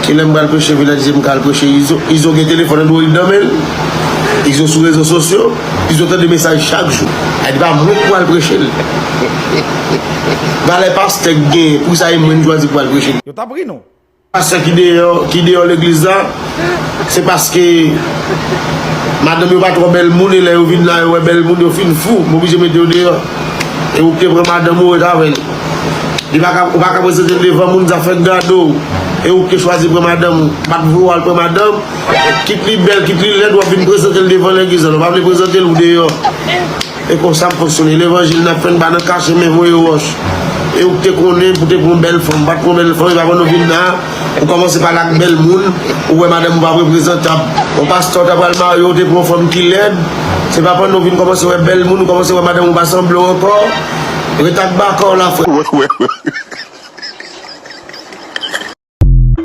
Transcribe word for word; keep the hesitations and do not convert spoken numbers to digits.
Se lè m pral preche, vin di m k al preche Izo. Izo gen telefòn Android nan men l. Izo sou rezo sosyo. Izo tande mesaj chak jou. Ay di pa mwen k pral preche l. Valè pastè k gen, pou sa e mwen m chwazi pral preche. Yo t ap ri nou. Pastè ki deyò, ki deyò legliz la, se paske madanm yo pa twò bèl moun, e lè yo vin la, yo wè bèl moun, yo fin fou, m oblije mete yo deyò. E ou k te pran madanm ou, ret avè l. Li pa ka, ou pa ka prezante l devan moun, zafè gade w. E ou k te chwazi pran madanm ou. M pa t voye w al pran madanm. Kit li bèl, kit li lèd, w ap vin prezante l devan legliz la. Ou pa vle prezante l, ou deyò. E konsa m fonksyone. Levanjil n ap fè, n pa nan kache men voye wòch. E ou k te konnen pou te pran bèl fanm. Pa t pran bèl fanm, e pa pandan w vin la, ou kòmanse pale ak bèl moun, ou wè madanm ou pa reprezantab. Yon pastè w ta pral marye, ou te pran fanm ki lèd. Se pa pandan w vin kòmanse wè bèl moun, ou kòmanse wè madanm ou pa sanble w ankò. Ret ak baka w la, frè.